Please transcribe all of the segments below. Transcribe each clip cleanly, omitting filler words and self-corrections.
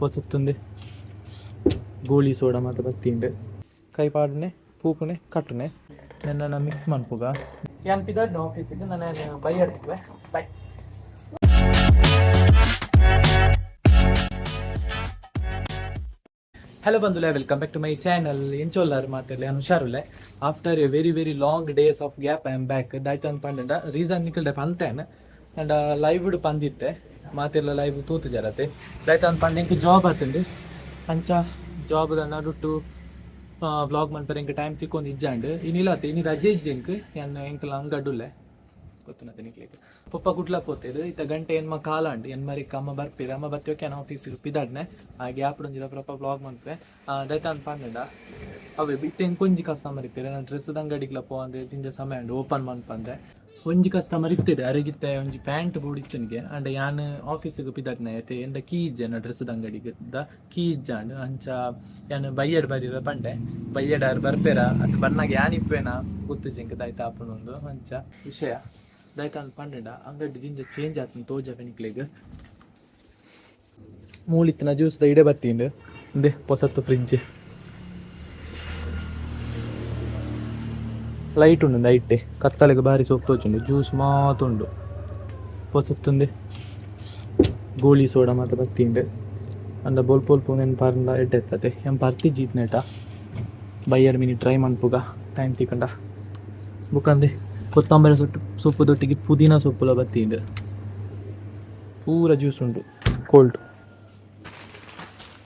ಪೊಸತ್ತುಂದೆ ಗೋಳಿ soda ಮಾತ ಬತ್ತಿಂಡು. ಕೈ ಪಾಡುನೆ, ತೂಪುನೆ, ಕಟ್ಟುನೆ. ನೆನ್ನ mix ಮನ್ಪುಗ. ಯಾನ್ ಪಿದಾಡ್ನ ಆಫೀಸಿಗೆ. ನಾನು ಬೈ ಆಡ್ತಿವೆ. ಬೈ. ಹಲೋ ಬಂಧುಲೆ, welcome back to my channel. ಎಂಚೋಲ್ಲಾರು ಮಾತೆರ್ಲೆ? ನಾನು ಹುಷಾರುಲ್ಲೆ. After a very very long days of gap, I am back. ದಾಯ್ತಂದು ಪಂಡ, ರೀಸನ್ ನಿಕಲ್ಡೆ ಪಂತೇನ್ ಅಂಡ್ ಲೈವ್ ಪಂದಿತ್ತೆ. ಮಾತೆರ್ಲ ಲೈವ್ ತೂತು ಜರತೆ. ದಾಯ್ತಂದು ಪಂಡ, ಎಂಕ್ ಜಾಬ್ ಆತುಂಡು. ಅಂಚ ಜಾಬ್ದ ನಡುಟು ವ್ಲಾಗ್ ಮನ್ಪರೆ ಎಂಕ್ ಟೈಮ್ ತಿಕ್ಕೊಂದು ಇಜ್ಜಾಂಡ್. ಇನಿಲಾತೆ, ಇನಿ ರಜೆ ಇಜ್ಜಿ ಎಂಕ್. ಯಾನ್ ಎಂಕಲ ಅಂಗಡುಲ್ಲೆ, ಗೊತ್ತುನತೆ ನಿಕ್ಲೆಗ್. ಪೊಪ್ಪ ಕುಡ್ಲ ಪೋತೇರು. ಇತ್ತ ಗಂಟೆ ಎನ್ಮ ಕಾಲಾಂಡ್. ಎನ್ಮರಿಕ್ ಅಮ್ಮ ಬರ್ಪೇರು. ಅಮ್ಮ ಬತ್ತಿಯೋಕೆ ನಾನು ಆಫೀಸಿಗೆ ಪಿದಾಡ್ನೆ. ಆ ಗ್ಯಾಪ್ ಒಂಜಿ ರಪ್ಪ ವ್ಲಾಗ್ ಮನ್ಪೆ. ದೈತ ಪಂಡ ಅವೇ ಇತ್ತೆ ಎಂಕೊಂಜಿ ಕಸ್ಟಮರ್ ಇತ್ತೆರ್. ನಾನು ಡ್ರೆಸ್ ಅಂಗಡಿಗ್ಲ ಪೋವಂದೆ ಜಿಂಜ ಸಮಯ ಉಂಡು ಓಪನ್ ಮನ್ಪಂದೆ. ಒಂಜಿ ಕಸ್ಟಮರ್ ಇತ್ತೆರ್. ಅರೆಗಿತ್ತೆ ಒಂಜಿ ಪ್ಯಾಂಟ್ ಬೋಡಿತ್ತನಿಗೆ. ಅಂಡ ಯಾನ್ ಆಫೀಸಿಗೆ ಪಿದಾಡ್ನೆ ಐತೆ. ಎಂಡ ಕೀ ಇಜ್ಜೆ, ಡ್ರೆಸ್ ಅಂಗಡಿಗೆ ದ ಕೀ ಇಜ್ಜಾಂಡ್. ಅಂಚ ಯಾನ್ ಬಯ್ಯಡ್ ಬರೀರ ಪಂಡೆ. ಬಯ್ಯಡ್ ಆರ್ ಬರ್ಪೇರ ಅತ್ ಬನ್ನಾಗ ಯಾನ್ ಇಪ್ಪೇನ ಗೊತ್ತುಜಿ ಎಂಕ್ ದಾಯ್ತ ಆಪುಂಡು. ಅಂಚ ವಿಷಯ. ದಾಯ್ತ ಅಂದ್ ಪಂಡಂಡ, ಅಂಗಡಿ ಜಿಂಜ ಚೇಂಜ್ ಆತುಂಡು, ತೋಜವೆ ನಿಕ್ಲೆಗ್. ಮೂಲಿತ್ತಿನ ಜ್ಯೂಸ್ ದ ಇಡೆ ಬತ್ತೀಂಡ್. ಇಂದೆ ಪೊಸತ್ತು ಫ್ರಿಡ್ಜ್, ಲೈಟ್ ಉಂಡು ಐಟೆ. ಕತ್ತಲೆಗ್ ಬಾರಿ ಸೋಕ್ ತೋಜುಂಡು. ಜ್ಯೂಸ್ ಮಾತ ಉಂಡು. ಪೊಸತ್ತುಂದೆ ಗೋಳಿ ಸೋಡಾ ಮಾತ ಬತ್ತೀಂಡ್. ಅಂಡ ಬೊಲ್ ಪೊಲ್ಪ ಉಂದೆನ್ ಪರ್ಂಡ ಎಡ್ಡೆ ಇತ್ತದೆ. ಯಾನ್ ಪರ್ತಿಜ್ಜಿ ಇತ್ನೇಟ. ಬಯ್ಯಡ್ ಮಿನಿ ಟ್ರೈ ಮನ್ಪುಗ ಟೈಮ್ ತಿಕ್ಕಂಡ. ಬುಕ್ಕಂದೆ ಕೊತ್ತಂಬರಿ ಸೊಟ್ಟು ಸೊಪ್ಪುದೊಟ್ಟಿಗೆ ಪುದೀನ ಸೊಪ್ಪುಲ ಬತ್ತೀಂಡ್. ಪೂರ ಜ್ಯೂಸ್ ಉಂಡು, ಕೋಲ್ಡ್.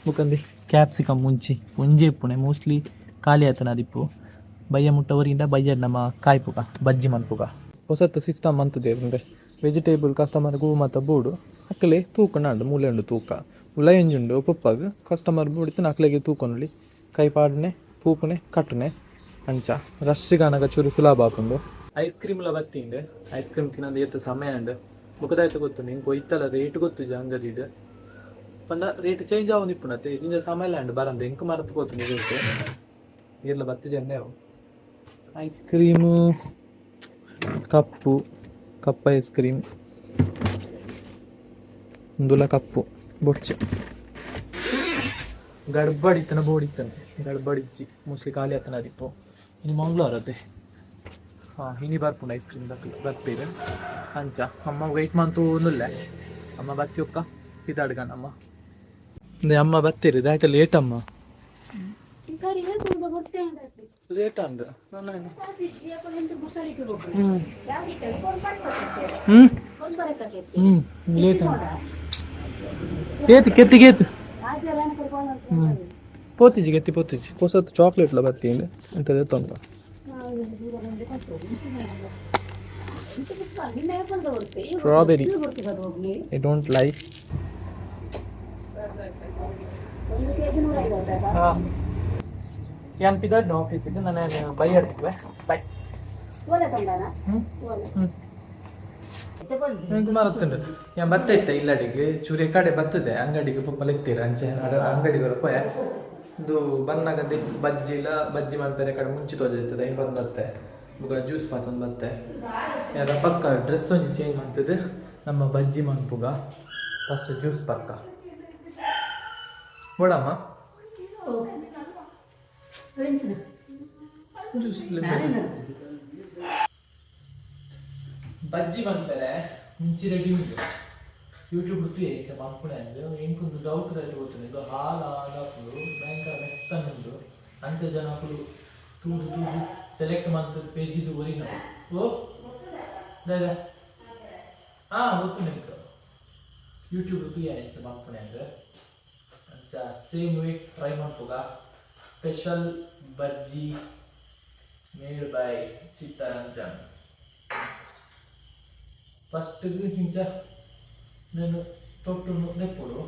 ಬುಕ್ಕಂದೆ ಕ್ಯಾಪ್ಸಿಕಮ್ ಮುಂಚಿ ಒಂಜೇ ಇಪ್ಪುನೆ. ಮೋಸ್ಟ್ಲಿ ಖಾಲಿ ಆತನ ಅದಿಪ್ಪು. ಬಯ್ಯ ಮುಟ್ಟ ಒರಿಂಡ ಬಯ್ಯಡ್ ನಮ್ಮ ಕಾಯ್ಪುಗ, ಬಜ್ಜಿ ಮನ್ಪುಗ. ಹೊಸತ್ತು ಸಿಸ್ಟಮ್ ಮಂತುದೆರ್. ಉಂದೆ ವೆಜಿಟೇಬಲ್ ಕಸ್ಟಮರ್ ಗು ಮಾತ ಬೋಡು, ಅಕ್ಲೆ ತೂಕನಾಂಡು. ಮೂಲೆ ಉಂಡು ತೂಕ. ಉಲಾಯಿ ಒಂಜಿ ಉಂಡು. ಪೊಪ್ಪಗ್ ಕಸ್ಟಮರ್ ಬೋಡಿತ್ತಿನ ಅಕ್ಲೆಗೆ ತೂಕೊನೊಲಿ. ಕೈ ಪಾಡುನೆ, ತೂಪುನೆ, ಕಟ್ಟುನೆ. ಅಂಚ ರಶ್ ಆನಗ ಚೂರು ಸುಲಭ ಆಪುಂಡು. ಐಸ್ ಕ್ರೀಮ್ಲ ಬತ್ತಿಂಡ್. ಐಸ್ ಕ್ರೀಮ್ ತಿನ್ನಂದು ಏತ್ ಸಮಯ ಉಂಡು. ಬೊಕ ದಾಯ್ತ ಗೊತ್ತುಂಡು, ಎಂಕ್ ಒಯ್ತಲ ರೇಟ್ ಗೊತ್ತುಜಿ ಅಂಗಡಿಡ್. ಪಂಡ ರೇಟ್ ಚೇಂಜ್ ಆವೊಂದು ಇಪ್ಪುನತೆ. ಜಿಂಜ ಸಮಯ ಉಂಡು ಬರಂದೆ. ಎಂಕ್ ಮರತ್ ಪೋತುಂಡು ರೇಟ್. ಏರ್ಲ ಬತ್ತಿಜೆಂಡೆ ಅವು. ಐಸ್ ಕ್ರೀಮು ಕಪ್ಪು ಕಪ್ ಐಸ್ ಕ್ರೀಮ್. ಉಂದುಲ ಕಪ್ಪು ಬೊಡ್ಚಿ. ಗಡ್ಬಡಿತ್ತನ ಬೋಡಿತ್ತನೆ. ಗಡ್ಬಡಿಜ್ಜಿ, ಮೋಸ್ಟ್ಲಿ ಖಾಲಿ ಆತನ ಅದಿಪ್ಪು. ಇನಿ ಮಂಗಳವಾರ ಅತ್ತೆ. ಹಾಂ, ಇನಿ ಬರ್ಪುಂಡು ಐಸ್ ಕ್ರೀಮ್ ದಕ್ಲು ಬರ್ಪೇರು. ಅಂಚ ಅಮ್ಮ ವೆಯ್ಟ್ ಮಂತೂನುಲ್ಲೆ. ಅಮ್ಮ ಬತ್ತಿ ಒಕ್ಕ ಪಿದಾಡ್ಗನ ಅಮ್ಮ. ಇಂದೆ ಅಮ್ಮ ಬತ್ತೀರಿ. ದಾಯ್ತ ಲೇಟ್ ಅಮ್ಮ? ಸರಿ. ಲೇಟ್ ಅಂದ. ಹ್ಞೂ ಹ್ಞೂ ಹ್ಞೂ ಲೇಟ್ ಅಂದ. ಏತು ಕೆತ್ತಿಗೆ ಏತು? ಹ್ಞೂ, ಪೋತಿಜಿ ಕೆತ್ತಿ ಪೋತಿಜಿ. ಪೊಸತ್ತು ಚಾಕ್ಲೇಟ್ಲ ಬತ್ತೀನಿ ಎಂತದ ತೊಂದ. Strawberry I don't like. ಹಾಂ, ಯಾನ್ ಪಿದಾಡ್ನ ಆಫೀಸಿಗೆ. ನಾನು ಬೈ ಆಡ್ತಿವೆ. ಬೈ. ಹ್ಞೂ ಹ್ಞೂ ಎಂಕ್ ಮರತ್ತುಂಡು. ಯಾನ್ ಬತ್ತ ಇತ್ತೆ ಇಲ್ಲಡಿಗೆ. ಚೂರಿ ಕಡೆ ಬತ್ತದೆ ಅಂಗಡಿಗೆ. ಪೊಪ್ಪ ಲೆತ್ತೀರ. ಅಂಚೆ ಅಂಗಡಿಗೆ ಪೋಯ. ಇದು ಬನ್ನಗಂದೆ ಬಜ್ಜಿಲ ಬಜ್ಜಿ ಮಾಡ್ತಾರೆ. ಕಡೆ ಮುಂಚೆ ತೋಜಾಯ್ತದೆ. ಐನ್ ಬಂದು ಬತ್ತೆ. ಬೊಕ ಜ್ಯೂಸ್ ಪಾತೊಂದು ಬತ್ತೆ. ಯಾರ ಪಕ್ಕ ಡ್ರೆಸ್ ಒಂಜಿ ಚೇಂಜ್ ಮಾಡ್ತದೆ. ನಮ್ಮ ಬಜ್ಜಿ ಮನ್ಪುಗ. ಫಸ್ಟ್ ಜ್ಯೂಸ್ ಪಕ್ಕ ಬೋಡಮ್ಮ. ಜ್ಯೂಸ್ ಬಜ್ಜಿ ಮನ್ಪೆರೆ ಮುಂಚಿ ರೆಡಿ ಉಂಟು. ಯೂಟ್ಯೂಬ್ ತೂಯೆ ಇಂಚ ಮನ್ಪುನೆ ಅಂದ್. ಎಂಕೊಂದು ಡೌಟ್ ದಾಯ್ತ ಗೊತ್ತುಂಡು, ಇದು ಹಾಲು ಹಾಲು ಭಯಂಕರ ಮೆತ್ತನೆ ಉಂಡು. ಅಂಚ ಜನಕುಲು ತೂದು ತೂದು ಸೆಲೆಕ್ಟ್ ಮಂತ್ ಪೇಜಿದು ಒರಿನ. ಓ ದಾದ? ಹಾ, ಗೊತ್ತುಂಡು ಎಂಕ್. ಯೂಟ್ಯೂಬ್ ತೂಯೆ ಇಂಚ ಮನ್ಪುನೆ ಅಂದ್. ಅಂಚ ಸೇಮ್ ವೇ ಟ್ರೈ ಮನ್ಪುಗ. Special bajji made by Chittaranjan. First ಇಂಚ నేను ತೊಟ್ಟುನು ದೆಪ್ಪೊಡು.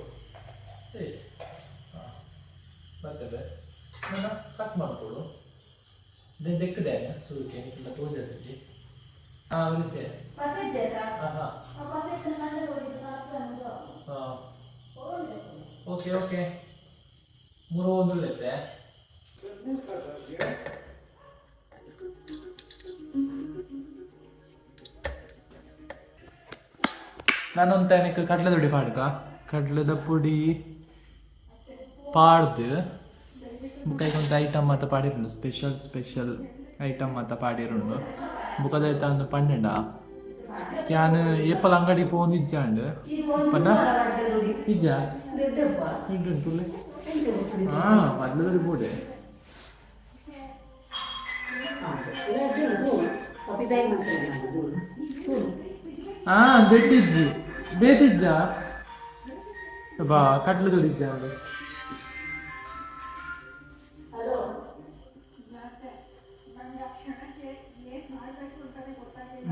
ಏ ಹಾಂ, ಬರ್ತದೆ. ನನ್ನ ಕಟ್ ಮಾಡ್ಕೊಡು. Then ದೆಕ್ಕದೆ ಸುರುಕೆ ನಿಕ್ಕೆಲ್ಲ ತೋಜದಿಜ್ಜಿ. ಹಾಂ, ಒಲಿಸೆ. ಹಾಂ ಹಾಂ ಹಾಂ, ಓಕೆ ಓಕೆ. ಮೂರು ಒಂದು ಐತೆ. ನಾನೊಂದು ತನಕ ಕಡಲೆದ ಪುಡಿ ಪಾಡ್ಕ. ಕಡಲೆದ ಪುಡಿ. ಪಾಡ್ದು ಬುಕ್ಕ ಐಕೊಂತ ಐಟಮ್ ಮಾತ ಪಾಡಿರುಂಡು, ಸ್ಪೆಷಲ್ ಸ್ಪೆಷಲ್ ಐಟಮ್ ಮಾತ ಪಾಡಿರುಂಡು. ಬುಕ್ಕದೈತ ಅಂದ್ ಪಂಡಂಡ ಯಾನ್ ಏಪಲ ಅಂಗಡಿ ಪೋವೊಂದಿಜ್ಜಾಂಡ್ ಪಂಡ ಇಜ್ಜ ಉಂಟು. ಹಾ, ಮೊದ್ಲು ಬೋಡೆ. ಹಾ, ದೊಡ್ಡಿಜ್ಜಿ ಬೇತಿಜ್ಜ ಬಾ ಕಡ್ಲು ದೊಡ್ಡಿಜ್ಜ.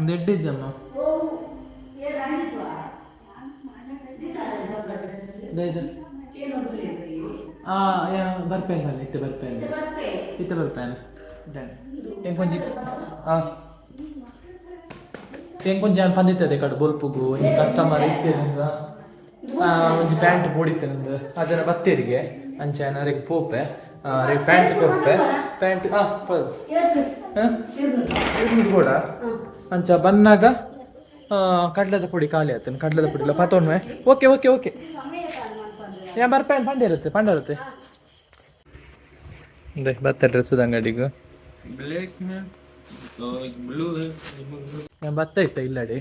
ದೊಡ್ಡಿಜ್ಜಮ್ಮ. ಆ ಬರ್ಪೇನು ಬನ್ನಿ, ಇತ್ತೆ ಬರ್ಪೇನು, ಇತ್ತೆ ಬರ್ಪೇನು. ಡನ್. ಎಂಕೊಂಜಿ ಹಾಂ ಎಂಕೊಂಜಿ ಯಾನ್ ಪಂದಿತ್ತದೆ ಕಡೆ ಬೊಲ್ಪುಗು ಈ ಕಸ್ಟಮರ್ ಇತ್ತೇನಿಂದ ಒಂಜಿ ಪ್ಯಾಂಟ್ ಬೋಡಿತ್ತೆ ನಂದು. ಆ ಜನ ಬತ್ತೇರಿಗೆ ಅಂಚೆ ಅರೆಗ್ ಪೋಪೆ, ಅರೆಗ್ ಪ್ಯಾಂಟ್ ಕೊರ್ಪೆ. ಪ್ಯಾಂಟ್ ಹಾಂ ಹಾಂ ಬೋಡ. ಅಂಚ ಬನ್ನಾಗ ಕಡ್ಲೆದ ಪೊಡಿ ಖಾಲಿ ಆಯ್ತು. ಕಡ್ಲೆದ ಪೊಡಿ ಇಲ್ಲ ಪತ್ತೊಂಡ್ಮೆ. ಓಕೆ ಓಕೆ ಓಕೆ, ಯಾ ಬರ್ಪೇನು. ಪಂಡೆ ಇರುತ್ತೆ, ಪಂಡೆ ಇರುತ್ತೆ. ಬತ್ತ ಡ್ರೆಸ್ ಅಂಗಡಿಗೆ. ब्लैक में तो एक ब्लू है. ಬತ್ತ ಇತ್ತ ಇಲ್ಲಡಿ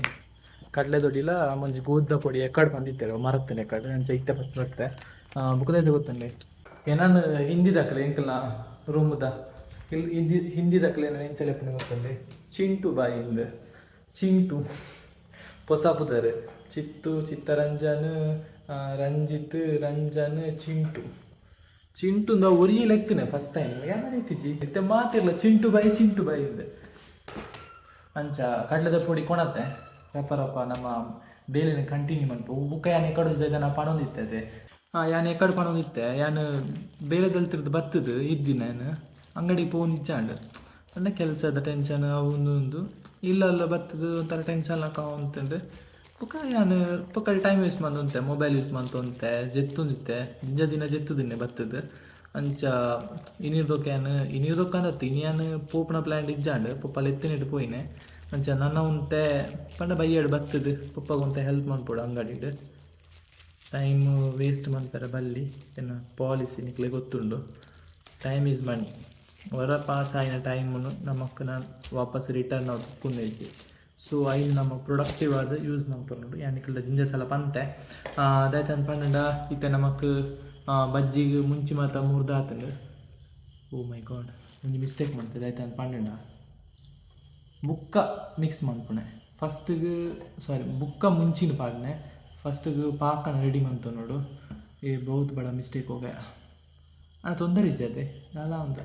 ಕಡಲೆ ದೊಡ್ಡಿಲ ಒಂಜಿ ಗೋದ ಪೊಡಿ ಎಕ್ಕಡ್ ಬಂದಿತ್ತೆರು ಮರತ್ತನೆ ಎಕ್ಕಡ್. ಅಂಚ ಇತ್ತೆ ಬತ್ತ ಬತ್ತೆ ಬುಕ್ಕದೈತೆ ಗೊತ್ತಂడి. ಏನಾನು ಹಿಂದಿ ದಾಖಲೆ ಎಂಕಲ್ನ ರೂಮುದ ಇಲ್ಲಿ ಹಿಂದಿ ಹಿಂದಿ ದಾಖಲೆ ಏನ ಎಂಚಲೆ ಪುಣೆ ಗೊತ್ತಂడి. ಚಿಂಟು ಬಾಯಿ ಇಂದ್ ಚಿಂಟು ಹೊಸ ಪುದರ್. ಚಿತ್ತು, ಚಿತ್ತರಂಜನ್, ರಂಜಿತ್, ರಂಜನ್, ಚಿಂಟು. ಚಿಂಟುಂದ ಒರಿಯೇ ಲೆಕ್ಕನೆ ಫಸ್ಟ್ ಟೈಮ್ ಯಾನ ಇತ್ತಿಜಿ. ಇತ್ತೆ ಮಾತಿರ್ಲ ಚಿಂಟು ಬಾಯಿ, ಚಿಂಟು ಬಾಯಿ ಇಂದ್. ಅಂಚ ಕಡ್ಲೆದ ಪೊಡಿ ಕೊಣತ್ತೆ ರಪ್ಪ ರಪ್ಪ ನಮ್ಮ ಬೇಲೆನ ಕಂಟಿನ್ಯೂ ಮನ್ಪು. ಬುಕ್ಕ ಯಾನ್ ಎಕಡೆ ನಾ ಪಣೊಂದಿತ್ತೆ. ಹಾಂ, ಯಾನ್ ಎಕಡೆ ಪಣೊಂದಿತ್ತೆ. ಯಾನ್ ಬೇಲೆದಲ್ತಿರ್ದು ಬತ್ತದು ಇದ್ದಿನ ಯಾನ್ ಅಂಗಡಿಗೆ ಪೋವೊಂದಿಜ್ಜಾಂಡ್. ಪಂಡ ಕೆಲಸದ ಟೆನ್ಷನ್ ಅವು ಉಂದು ಉಂದು ಇಲ್ಲ ಅಲ್ಲ ಬತ್ತದು ಒಂಥರ ಟೆನ್ಷನ್ ಅಂತಂದು. ಬೊಕ್ಕ ಯಾನ್ ಬೊಕ್ಕ ಟೈಮ್ ವೇಸ್ಟ್ ಮಂತೊಂತೆ, ಮೊಬೈಲ್ ಯೂಸ್ ಮಂತೊಂತೆ ಜೆತ್ತೊಂದಿತ್ತೆ. ದಿಂಜ ದಿನ ಜೆತ್ತುದಿನ್ನೆ ಬತ್ತದು. ಅಂಚ ಇನಿರ್ದೊಕ ಯಾನ್ ಇನಿರ್ದೊಕ್ಕ ಅಂದತ್ತು ಇನಿ ಯಾನ್ ಪೋಪುನ ಪ್ಲ್ಯಾನ್ ಇಜ್ಜಾಂಡ್. ಪೊಪ್ಪ ಲೆತ್ತಿನೆಟ್ ಪೋಯಿನೆ. ಅಂಚ ನನ್ನ ಉಂತೆ ಪಂಡ ಬಯ್ಯಡ್ ಬತ್ತದು ಪೊಪ್ಪಗ್ ಒಂತೆ ಹೆಲ್ಪ್ ಮನ್ಪೊಡು ಅಂಗಡಿಡ್. ಟೈಮ್ ವೇಸ್ಟ್ ಮನ್ಪೆರೆ ಬಲ್ಲಿ, ಎನ್ನ ಪಾಲಿಸಿ ನಿಕ್ಲೆ ಗೊತ್ತುಂಡು. Time is money. ಒರ ಪಾಸ್ ಆಯಿನ ಟೈಮುನು ನಮಕ್ ನಾನು ವಾಪಸ್ ರಿಟರ್ನ್ ಅವು ತಿಕ್ಕುಂದಿಜ್ಜಿ. ಸೊ ಐನ್ ನಮ್ಮ ಪ್ರೊಡಕ್ಟಿವ್ ಆದ್ ಯೂಸ್ ಮನ್ಪೊಡು. ಯಾನ್ ನಿಕಲ್ಡ ಜಿಂಜ ಸಲ ಪಂತೆ. ದಾಯ್ತಂದ್ ಪಂಡ ಇತ್ತೆ ನಮಕ್ ಬಜ್ಜಿಗ್ ಮುಂಚಿ ಮಾತ ಮೂರ್ದಾತುಂಡು. ಓ ಮೈ ಗಾಡ್, ಒಂಜಿ ಮಿಸ್ಟೇಕ್ ಮಂತೆ. ದಾಯ್ತಂದ್ ಪಂಡ ಬುಕ್ಕ ಮಿಕ್ಸ್ ಮನ್ಪುಣೆ ಫಸ್ಟಿಗೆ, ಸಾರಿ, ಬುಕ್ಕ ಮುಂಚಿನ ಪಾಡ್ನೆ. ಫಸ್ಟಿಗೆ ಪಾಕನ ರೆಡಿ ಮಂತೊನೊಡು. ಏ ಬಹುತ್ ಬಡ ಮಿಸ್ಟೇಕ್ ಹೋಗಯ. ಅಣ್ಣ, ತೊಂದರೆ ಇಜ್ಜದೆ ದಾಲ ಉಂದು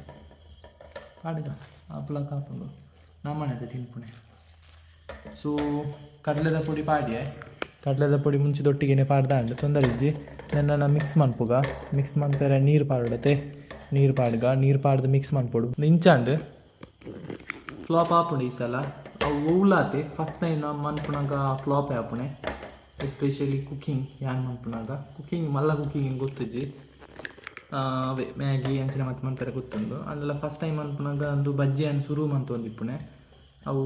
ಪಾಡಿದ ಆಪುಲ ಕಾಪುಂಡು ನಮ್ಮನೆದ ತಿನ್ಪುಣೆ. ಸೊ ಕಡಲೆದ ಪೊಡಿ ಪಾಡಿಯೆ. ಕಡಲೆದ ಪೊಡಿ ಮುಂಚಿದೊಟ್ಟಿಗೆನೆ ಪಾಡ್ದಾಂಡ್, ತೊಂದರೆ ಇಜ್ಜಿ. ನೆನ್ನ ಮಿಕ್ಸ್ ಮನ್ಪುಗ. ಮಿಕ್ಸ್ ಮನ್ಪೆರೆ ನೀರು ಪಾಡೊಡತೆ. ನೀರು ಪಾಡ್ಗ, ನೀರು ಪಾಡ್ದು ಮಿಕ್ಸ್ ಮನ್ಪೊಡು. ಇಂಚಾಂಡ್ ಫ್ಲಾಪ್ ಆಪುಂಡು ಈ ಸಲ. ಅವು ಒವ್ಲಾತೆ ಫಸ್ಟ್ ಟೈಮ್ ನಾವು ಮನ್ಪುನಾಗ ಫ್ಲಾಪ್ ಆಪುಣೆ. ಎಸ್ಪೆಷಲಿ ಕುಕ್ಕಿಂಗ್ ಯಾನ್ ಮನ್ಪುನಾಗ. ಕುಕ್ಕಿಂಗ್ ಮಲ್ಲ ಕುಕ್ಕಿಂಗ್ ಗೊತ್ತಿಜ್ಜಿ. ಅವೇ ಮ್ಯಾಗಿ ಅಂಚನೆ ಮತ್ತೆ ಮನ್ಪೆರೆ ಗೊತ್ತುಂಡು. ಅಂದಲ ಫಸ್ಟ್ ಟೈಮ್ ಮನ್ಪುನಾಗ ಒಂದು ಬಜ್ಜಿ ಅನ್ ಸುರು ಮಂತೊಂದಿಪ್ಪುಣೆ. ಅವು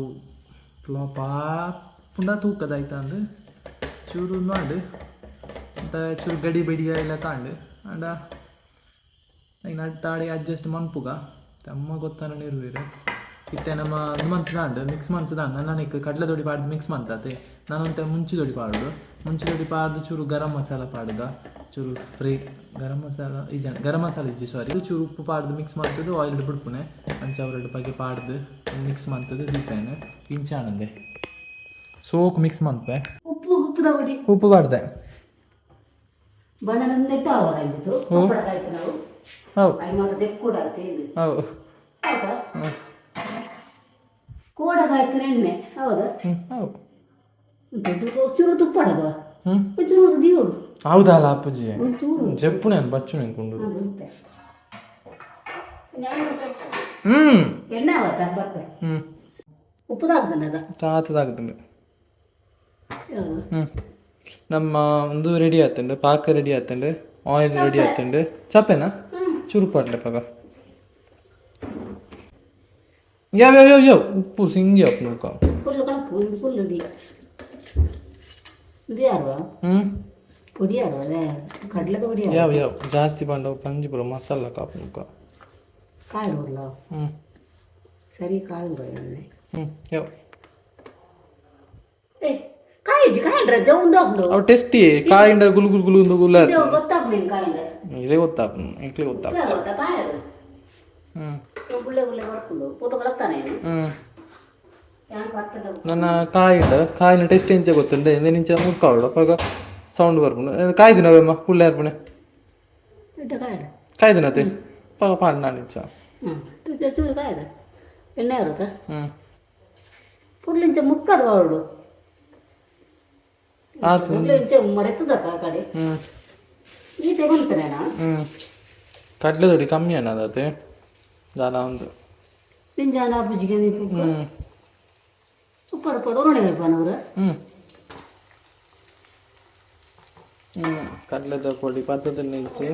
ಫ್ಲಾಪ್ ಆಪುಂಡ ತೂಕದ ಆಯ್ತಾ ಅಂದು ಚೂರು ಮಾಡು ಅಂತ ಚೂರು ಗಡಿ ಬಿಡಿ ಎಲ್ಲ ತಾಂಡು. ಅಂಡ ಐನ್ ತಾಡಿ ಅಡ್ಜಸ್ಟ್ ಮನ್ಪುಗ ತಮ್ಮ ಗೊತ್ತಾನ ಇರುವೆರು. ಇತ್ತೆ ನಮ್ಮ ಒಂದು ಮಂತ್ದಾಂಡ್ ಮಿಕ್ಸ್ ಮಂತ್ದಾಂಡ್. ನನ್ನ ಕಡಲೆ ದೊಡಿ ಪಾಡ್ದು ಮಿಕ್ಸ್ ಮಂತಾತೆ. ನಾನೊಂತೆ ಮುಂಚಿ ದೊಡಿ ಪಾಡುದು. ಮುಂಚಿ ದೊಡಿ ಪಾಡ್ದು ಚೂರು ಗರಂ ಮಸಾಲ ಪಾಡುದ. ಚೂರು ಫ್ರೈ ಗರಂ ಮಸಾಲ ಇಜ್ಜ, ಗರಂ ಮಸಾಲ ಇಜ್ಜಿ, ಸಾರಿ. ಚೂರು ಉಪ್ಪು ಪಾಡ್ದು ಮಿಕ್ಸ್ ಮಾಡ್ತದ್ದು ಆಯಿಲ್ ಬಿಡ್ಪುಣೆ. ಅಂಚ ಅವರೆಡ್ ಬಗ್ಗೆ ಪಾಡ್ದು ಮಿಕ್ಸ್ ಮಂತದ್ದು ದೀಪೇನೆ. ಇಂಚಾನಂದೆ ಸೋಕು ಮಿಕ್ಸ್ ಮನ್ಪೆ. ಉಪ್ಪು, ಉಪ್ಪು ತಗೊಳ್ಳಿ. ಉಪ್ಪು ಪಾಡ್ದೆ. ಬನನಂದೆಟ್ಟ ಅವರಂಜಿತು ಪಪ್ಪಡ ಕಾಯ್ತು ನಾವು. ಅಯ್ಯ ಮಾತ ದೆಕ್ಕೂಡ ಅಂತ ಹೇಳಿ. ಹೌದಾ? ಕೋಡ ಕಾಯ್ತು ಎಣ್ಣೆ, ಹೌದಾ? ಹೌದು. ಚೂರು ತುಪ್ಪ ಅಡಬ. ಒಂಚೂರು ದಿಯೋಡು. ಹೌದಲ್ಲ ಅಪ್ಪಾಜಿ? ಒಂಚೂರು. ಜಪ್ಪುನೆ ಬಚ್ಚುನೆ ಕುಂಡು. ಉಂಟೆ. ಎಣ್ಣೆ ಆವತ್ತಾ ಬರ್ತೆ. ಉಪ್ಪು ತಾಗ್ದಲ್ಲ ಅದ? ತಾತದಾಗ್ತದೆ. ಯಾವುದು? ನಮ್ಮ ಒಂದು ರೆಡಿ ಆತುಂಡು. ಪಾಕ ರೆಡಿ ಆತುಂಡು, ಆಯಿಲ್ ರೆಡಿ ಆತುಂಡು. ಚಪ್ಪೆನಾ ಚೂರು ಪಾಡ್ಲೆ ಪಾಕ. ಯಾವ ಯಾವ ಯಾವ ಯಾವ ಉಪ್ಪು ಸಿಂಗಿ ಆಪುಂಡು ಬೊಕ. ಫುಲ್ ಕಣಪ್ಪು, ಇದು ಫುಲ್ ಇಡಿ. ಇದು ಯಾರು? ಪೊಡಿ ಅದೇ ಕಡಲೆದ ಪೊಡಿ. ಯಾವ ಯಾವ ಜಾಸ್ತಿ ಪಂಡ ಪಂಜಿ ಪೂರ ಮಸಾಲ ಕಾಪುನಕ. ಕಾಯಿ ಉರ್ಲ. ಹ್ಞೂ. ಸರಿ, ಕಾಯಿ ಬರೋಣ. ಹ್ಞೂ, ಯಾವ. ಏ, ಕಾಯಿಜಿ ಕಾಯಿಂಡ್ರೆ ಒಂದು ಹಾಕ್ಡು. ಅವು ಟೆಸ್ಟಿ ಕಾಯಿಂಡ ಗುಲ್ ಗುಲ್ ಗುಲ್ ಒಂದು ಗುಲ್ಲ. ಇದು ಗೊತ್ತಾಗ್ಲಿ ಕಾಯಿಂಡ. ಇದೇ ಗೊತ್ತಾಪ, ಎಂಕ್ಲೆ ಗೊತ್ತಾಪ. ಗೊತ್ತಾ ಕಾಯಿ ಅದು? ಹ್ಞೂ. ಗುಳ್ಳೆ ಗುಳ್ಳೆ ಬರ್ಕೊಂಡು ಪೂರ ಕಳಿಸ್ತಾನೆ. ಹ್ಞೂ. ಯಾನ್ ಬರ್ತದ. ನನ್ನ ಕಾಯಿಂಡ ಕಾಯಿನ ಟೆಸ್ಟ್ ಎಂಚ ಗೊತ್ತುಂಡೆ? ನಿಂಚ ಮುಕ್ಕಾವಡು ಅವಾಗ ಸೌಂಡ್ ಬರ್ಪುಂಡು. ಕಾಯ್ದಿನ ಅವಮ್ಮ ಪುಳ್ಳೆ ಅರ್ಪಣೆ. ಇಟ್ಟ ಕಾಯಿಡ. ಕಾಯ್ದಿನತೆ ಪಾಕ ಪಾಡ್ ನಿಂಚ. ಹ್ಞೂ, ಚೂರು ಕಾಯಿಡ, ಎಣ್ಣೆ ಬರುತ್ತಾ. ಹ್ಞೂ. ಪುರ್ಲಿಂಚ ಮುಕ್ಕದು ಅವಳು. ಆತು. ಪುರ್ಲಿಂಚ ಮರೆತದ ಕಡೆ. ಹ್ಞೂ. ಈ ತಗೊಂತಾನೇನಾ? ಹ್ಞೂ, ಕಡಲೆ ದೊಡಿ ಕಮ್ಮಿ ಅನ್ನದತೆ ದಾಲ ಒಂದು. ಪಿಂಜಾನ ಪೂಜಿಗೆ. ಹ್ಞೂ. ಸೂಪರ್ ಪಡೋಣ ಪನವ್ರ. ಹ್ಞೂ ಹ್ಞೂ, ಕಡಲೆದ ಪೊಡಿ ಪದ್ಧತಿ ನಿಂಚಿ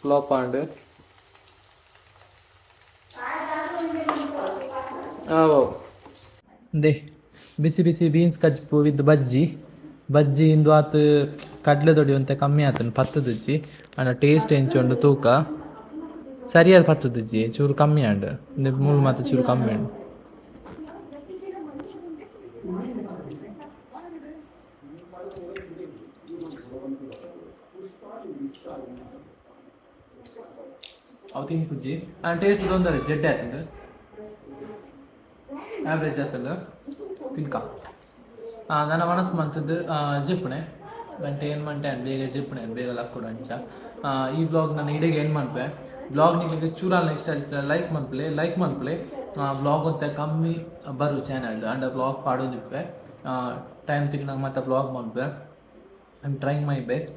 ಫ್ಲಾಪ್ ಆಂಡ್ ಆವೋ they ಬಿಸಿ ಬಿಸಿ ಬೀನ್ಸ್ ಕಜ್ಪು ವಿತ್ ಬಜ್ಜಿ. ಬಜ್ಜಿ ಇಂದು ಆತು ಕಡಲೆ ದೊಡಿ ಒಂತೆ ಕಮ್ಮಿ ಆತನು ಪತ್ತದಿಜ್ಜಿ ಅಂಡ ಟೇಸ್ಟ್ ಎಂಚುಂಡು ತೂಕ. ಸರಿಯಾದ ಪತ್ತದಿಜ್ಜಿ, ಚೂರು ಕಮ್ಮಿ ಆಂಡ್ ಇಂದು ಮೂಲು ಮಾತ್ರ ಚೂರು ಕಮ್ಮಿ ಆಂಡ್. ಅವು ತಿನ್ಪುಜ್ಜಿ ಆ್ಯಂಡ್ ಟೇಸ್ಟ್ ತೊಂದರೆ ಜಡ್ಡೆ ಆತಂಡು, ಆ್ಯಾವ್ರೇಜ್ ಆತಂಡು ತಿನ್ಕ. ನನ್ನ ಮನಸ್ಸು ಮಂತದ್ದು ಜೆಪ್ಪುಣೆ ಗಂಟೆ ಏನು ಮಂಟೆ ಆ್ಯಂಡ್ ಬೇಗ ಜೆಪ್ಪುಣೆ ಬೇಗ ಲಕ್ಕೊಡು ಅಂಚ. ಈ ಬ್ಲಾಗ್ ನಾನು ಇಡೀ ಏನು ಮನ್ಪೆ. ಬ್ಲಾಗ್ ನಿಮಗೆ ಚೂರಾಲ್ನ ಇಷ್ಟ ಆಯ್ತು ಲೈಕ್ ಮನ್ಪಲೆ, ಲೈಕ್ ಮನ್ಪಲೆ. ಬ್ಲಾಗ್ ಅಂತ ಕಮ್ಮಿ ಬರು ಚಾನಲ್ ಅಂಡ್ ಬ್ಲಾಗ್ ಪಾಡೋದಿಪ್ಪೆ. ಟೈಮ್ ತಿಕ್ಕಿನಾಗ ಮತ್ತೆ ಬ್ಲಾಗ್ ಮನ್ಪೆ. I am trying my best.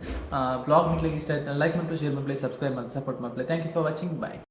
Blog ನಿಮಗೆ ಇಷ್ಟ ಆಯ್ತು ಲೈಕ್ ಮನ್ಪಲೆ, ಶೇರ್ ಮನ್ಪಲೆ, ಸಬ್ಸ್ಕ್ರೈಬ್ ಮಾಡಿ ಸಪೋರ್ಟ್ ಮನ್ಪಲೆ. Thank you for watching, bye.